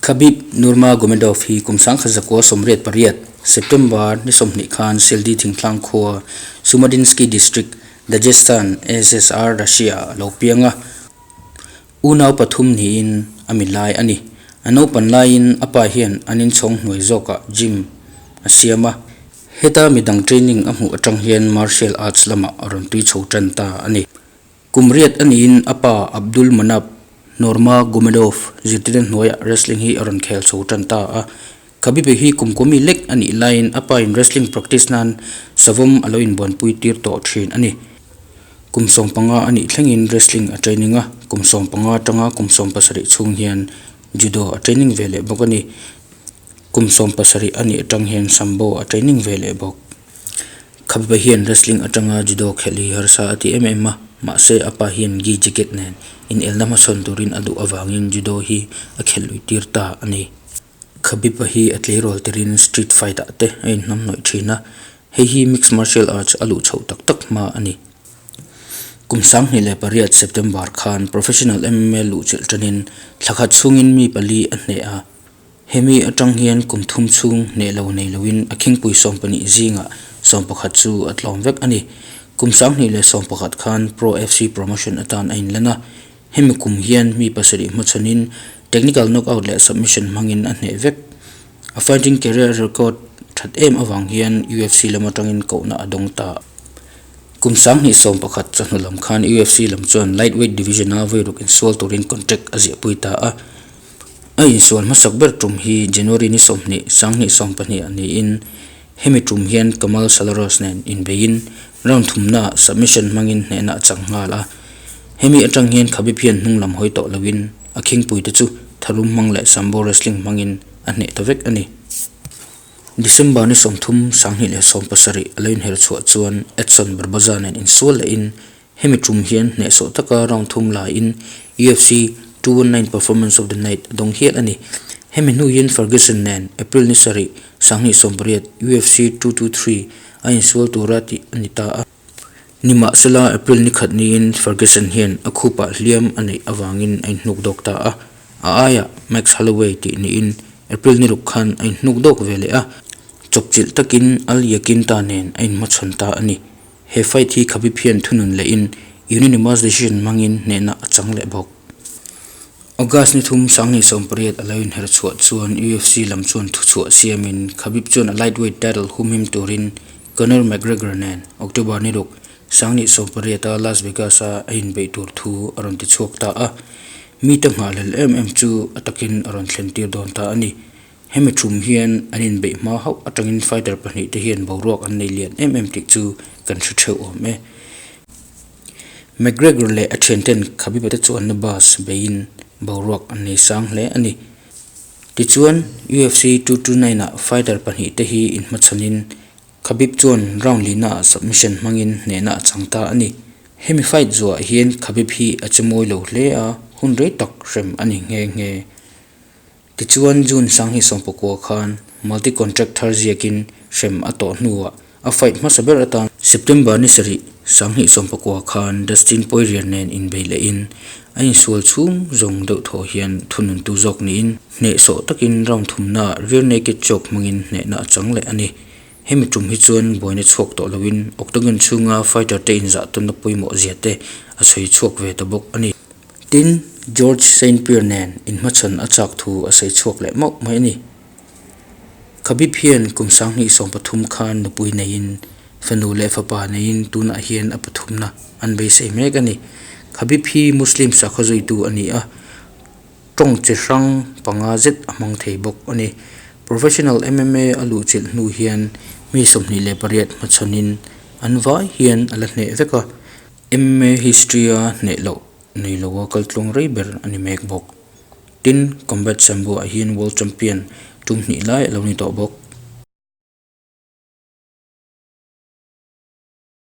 Khabib Nurmagomedov hi kum 1988, September ni 20 khan Seldi thingtlang khua, Sumadinsky District, Dagestan, ASSR, Russia-ah a lo piang a. Unau pathum niin a mi lai a ni. A naupan laiin a pa hian an inchhawng hnuai zawkah gym a siam a. Heta midang training a hmuh atang hian martial arts lamah a rawn tui chho tan ta a ni. Kum riat a niin a pa Abdul Manap Nurmagomedov zirtirna hnuaiah wrestling hi a rawn khel chho tan ta a. Khabib hi kum kawmi lek a nih laiin a pain wrestling practice nan savawm a lo inbuanpui tir tawh thin a ni. Kum 15 a nih thlengin wrestling a training a, kum 15 atanga kum 17 chhung hian judo a training ve leh bawk a ni. Kum 17 a nih atang hian sambo a training ve leh bawk. Khabib hian wrestling atanga judo khelh hi harsa a ti em em a, mahse a pa hian gi jacket nen inelna hmachhawn turin a duh avangin judo hi a khelh luih tir ta a ni. Khabib hi a tleirawl tirin street fight ah te a inhnamhnawih thin a, hei hi mixed martial arts a luh chhoh tak tak hma a ni. Kum 2008 September khan professional MMA luhchilh tanin thla khat chhungin mi pali a hneh a. Hemi atang hian kum thum chhung hneh lo nei loin a khingpui 12 zingah 11 chu a tlawm vek a ni. Kum 2011 khan Pro FC promotion atan a inlan a. Hemi kum hian mi pasarih hmachhanin technical knockout leh submission hmangin a hneh vek. A fighting career record that em avang hian UFC lam atangin kohna a dawng ta. Kum 2011 chawhnu lam khan UFC lam chuan lightweight division-a vawi ruk insual turin contract a ziahpui ta a. A insual hmasak ber tum hi January ni 20, 2020 ah niin hemi tum hian Kamal Shalorus nen inbeiin round thumnaah submission hmangin hnehna a chang nghal a. Hemi atang hian Khabib hian hnung lam hawi tawh loin a khingpuite chu tharum hmang leh sambo wrestling hmangin a hneh ta vek a ni. December ni 30, 2017 a lo inher chhuah chuan Edson Barboza nen insual lehin Hemi tum hian hnehsawh taka round thum laiin UFC 219 Performance of the Night a dawng hial a ni. Hemi hnu hian Ferguson nen April ni sarih, 2018 UFC 223 a insual tura tih a ni ta a. Nimahsela, April ni khat niin Ferguson hian a khupah hliam a neih avangin a inhnuk dawk ta a. A aiah Max Holloway tih niin April ni ruk khan a inhnuk dawk ve leh a, chawpchilh takin Al Iaquinta nen a inhmachhawn ta a ni. He fight hi Khabib hian thunun lehin unanimous decision hmangin hnehna a chang leh bawk. August ni thum 2018 a lo inher chhuah chuan UFC lam chuan thuchhuah siamin Khabib chuan a lightweight title humhim turin Conor McGregor nen October ni ruk 2018 a Las Vegas a a inbeih tur thu a rawn ti chhuak ta a. Mite nghahhlel em em chu a takin a rawn thlen tir dawn ta a ni. Hemi thum hian an inbeih hma hauh atangin fighter pahnih te hian boruak an nei lian em em tih chu kan hre theuh awm e. McGregor leh a thianten Khabib-a te chuanna bus beiin boruak an nei sang hle a ni. Tichuan, UFC 229 ah fighter pahnih te hi inhmachhanin Khabib chuan round lina ah submission hmangin hnehna a chang ta a ni. Hemi fight zuah hian Khabib hi a che mawi lo hle a, hun rei tak hrem a ni nghe nghe. Tichuan June 2019 khan multi contract thar ziakin hrem a tawh hnuah a fight hmasa ber atan September ni sarih 2019 khan Dustin Poirier nen inbei lehin a insual chhung zawng deuh thaw hian thununtu zawk niin hnehsawh takin round thumnaah rear naked choke hmangin hnehna a chang leh a ni. Hemi tum hi chuan buaina chhuak tawh loin octagon chhunga fighter te inzah tawnna pawimawh zia te a sawi chhuak ve ta bawk a ni. Tin, George Saint Pierre nen inhmachhawn a chak thu a sawi chhuak leh mauh mai a ni. Khabib hian kum 2013 khan nupui neiin, fanu leh fapa neiin tunah hian a pathumna an beisei mek a ni. Khabib hi Muslim sakhaw zuitu a ni a, tawng chi hrang panga zet a hmang thei bawk a ni. Professional MMA a luhchilh hnu hian mi 28 hmachhawnin an vai hian a la hneh vek a. MMA history a hneh loh nei lo a kaltlung rei ber a ni mek bawk. Tin, Combat Sambo ah hian World Champion tum hnih lai a lo ni tawh bawk.